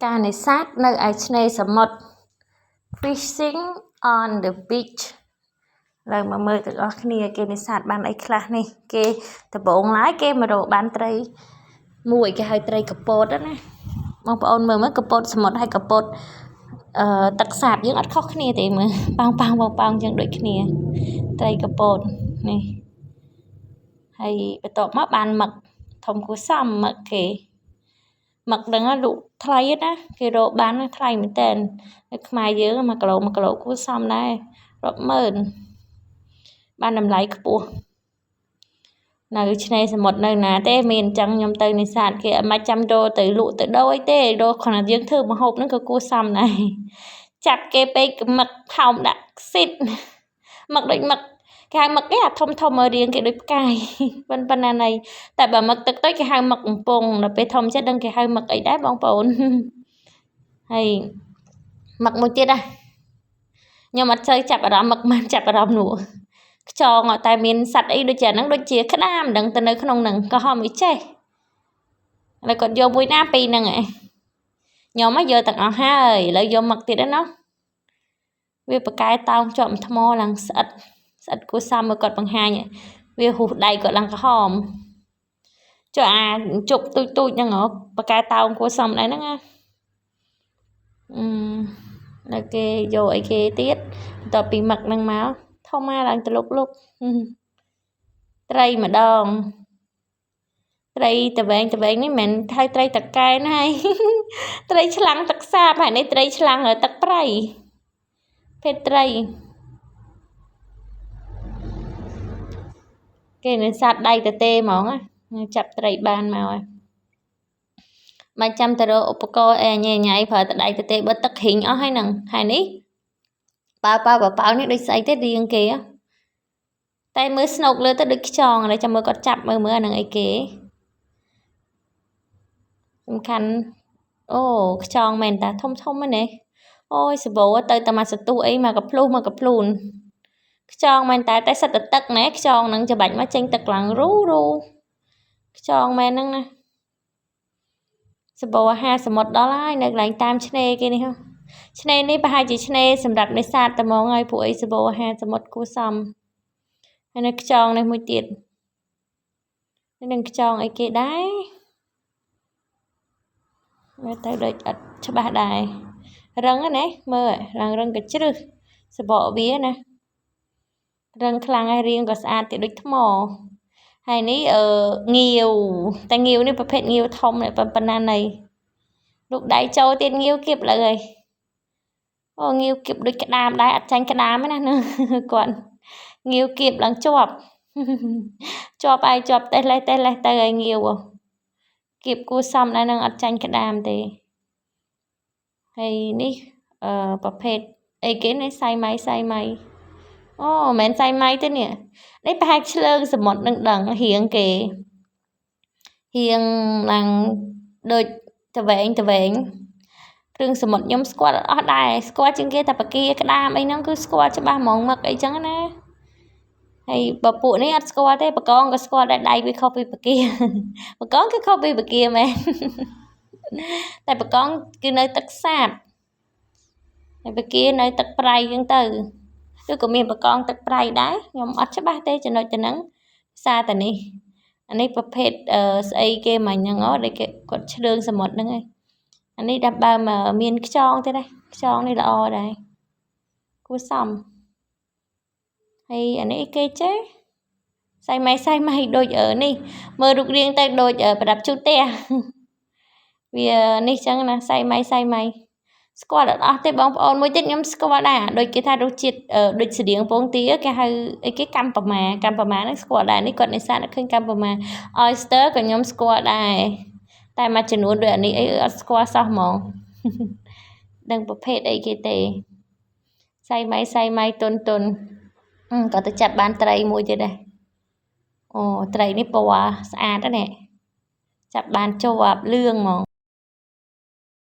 ការនេសាទនៅឯឆ្នេរសមុទ្រ Fishing on the beach ឡើយមកមើលទាំងអស់គ្នាគេនេសាទបានអីខ្លះនេះគេដំបូងឡើយគេមករកបានត្រីមួយគេហៅត្រីកពតណាបងប្អូនមើលមើលកពតសមុទ្រហើយកពតអឺទឹកសាបយើងអត់ខុសគ្នាទេមើលប៉ោងប៉ោងប៉ោងប៉ោងចឹងដូចគ្នាត្រីកពតនេះហើយបន្ទាប់មកបានមឹកធំគួរសមមឹកគេមឹកហ្នឹងលក់ថ្លៃណាគេរកបានថ្លៃមែនតើនៅខ្មែរយើង1គីឡូ1គីឡូគួរសមដែររាប់ម៉ឺនបានតម្លៃខ្ពស់នៅឆ្នេរសមុទ្រនៅណាទេមានអញ្ចឹងខ្ញុំទៅនេសាទគេអត់មកចាំរកទៅលក់ទៅដូរអីទេរកគ្រាន់តែយើងធ្វើម្ហូបហ្នឹងក៏គួរសមដែរចាប់គេពេកមឹកថោមដាក់ស៊ីតមឹកដូចមឹកគេហៅមឹកគេអាធំធំមករៀងគេដូចផ្កាយប៉ុណ្ណាណីតែបើមឹកទឹកតូចគេហៅមឹកកំពង់ដល់ពេលធំចិត្តដឹងគេហៅមឹកអីដែរបងប្អូនហើយមឹកមួយទៀតណាខ្ញុំអត់សូវចាប់អារម្មណ៍មឹកមិនចាប់អារម្មណ៍នោះខ្យងតែមានសត្វអីដូចជាហ្នឹងដូចជាក្តាមមិនដឹងទៅនៅក្នុងហ្នឹងក៏ហមអីចេះឥឡូវគាត់យកមួយណាពីរហ្នឹងឯងខ្ញុំមកយកទាំងអស់ហើយឥឡូវយកមឹកទៀតណាវាប្រកែតោងជាប់ថ្មឡើងស្អិតស្អិតគួរសមមើលគាត់បង្ហាញវាហ៊ូសដៃគាត់ឡើងក្រហមចុះអាជប់ទូចទូចហ្នឹងហ៎ប្រកែតោងគួរសមដែរហ្នឹងណាអឺដល់គេយកអីគេទៀតបន្ទាប់ពីមឹកហ្នឹងមកធំមកឡើងទៅលុកលុកត្រីម្ដងត្រីតវែងតវែងនេះមិនមែនហៅត្រីតកែនហើយត្រីឆ្លាំងទឹកសាបហើយនេះត្រីឆ្លាំងទឹកប្រៃភេទត្រីគេនេសាទដៃទទេហ្មងណាចាប់ត្រីបានមកហើយមិនចាំទៅរកឧបករណ៍អីញ៉ៃញ៉ៃប្រើតែដៃទទេបើទឹករីងអស់ហើយហ្នឹងហើយនេះប៉ាប៉ាប៉ានេះដូចស្អីទេរៀងគេតែមើលស្នូកលើទៅដូចខ្យងឥឡូវចាំមើលគាត់ចាប់មើលមើលអាហ្នឹងអីគេសំខាន់អូខ្យងមែនតាធំធំហ្នឹងណាអូយសបោទៅតែមកសន្ទុះអីមកកភ្លុះមកកភ្លូនខ្យងមែនតាតែសិតតែទឹកណែខ្យងហ្នឹងច្បាច់មកចេញទឹកឡើងរូរូខ្យងមែនហ្នឹងណាសបោអាហារសមុទ្រដល់ហើយនៅកន្លែងតាមឆ្នេរគេនេះហ៎ឆ្នេរនេះប្រហែលជាឆ្នេរសម្រាប់នេសាទតែហ្មងហើយព្រោះអីសបោអាហារសមុទ្រគួរសមហើយនៅខ្យងនេះមួយទៀតនឹងខ្យងអីគេដែរមើលទៅដូចអត់ច្បាស់ដែររឹងណាមើលឡើងរឹងកជ្រឹះសបកវាណារឹងខ្លាំងហើយរាងក៏ស្អាតទៀតដូចថ្មហើយនេះអឺងាវតែងាវនេះប្រភេទងាវធំប៉ុណ្ណាណីលោកដៃចូលទៀតងាវគៀបលើហើយអូងាវគៀបដូចក្តាមដែរអត់ចាញ់ក្តាមទេណាគាត់ងាវគៀបឡើងជាប់ជាប់ហើយជាប់តេះលេះតេះលេះទៅហើយងាវគៀបគួរសមដែរនឹងអត់ចាញ់ក្តាមទេហើយនេះអឺប្រភេទអីគេនេះសៃម៉ៃសៃម៉ៃអូមិនមែនសៃម៉ៃទេនេះនេះប្រហែលឆ្លើងសមុទ្រនឹងដឹងរៀងគេរៀងឡើងដូចតវែងតវែងគ្រឿងសមុទ្រខ្ញុំស្គាល់អត់ដែរស្គាល់ជាងគេតែបកាក្តាមអីហ្នឹងគឺស្គាល់ច្បាស់ហ្មងមឹកអីចឹងណាហើយបើពួកនេះអត់ស្គាល់ទេបកងក៏ស្គាល់ដែរដៃវាខុសពីបកាបកងគឺខុសពីបកាមែនតែបកងគឺនៅទឹកសាបហើយបកានៅទឹកប្រៃចឹងទៅឬក៏មានបកងទឹកប្រៃដែរខ្ញុំអត់ច្បាស់ទេចំណុចទៅហ្នឹងសារតែនេះអានេះប្រភេទស្អីគេមិញហ្នឹងអូដែលគេគាត់ឆ្លើងសមុទ្រហ្នឹងឯងអានេះដល់បើមានខ្យងទេដែរខ្យងនេះល្អដែរគួរសមហើយអានេះគេចេះសៃម៉ៃសៃម៉ៃដូចនេះមើលរូបរាងទៅដូចប្រដាប់ជូតផ្ទះវានេះចឹងណាសៃម៉ៃសៃម៉ៃស្គាល់អត់អស់ទេបងប្អូនមួយទៀតខ្ញុំស្គាល់ដែរដូចគេថារសជាតិដូចស្រៀងពងទាគេហៅអីគេកម្ពមាកម្ពមាហ្នឹងស្គាល់ដែរនេះគាត់នេសាទឃើញកម្ពមា oyster ក៏ខ្ញុំស្គាល់ដែរតែមួយចំនួនដូចអានេះអីអត់ស្គាល់សោះហ្មងដឹងប្រភេទអីគេទេសៃម៉ៃសៃម៉ៃតុនតុនក៏ទៅចាប់បានត្រីមួយទៀតដែរអូត្រីនេះពណ៌ស្អាតណាស់ចាប់បានជាប់លឿងហ្មង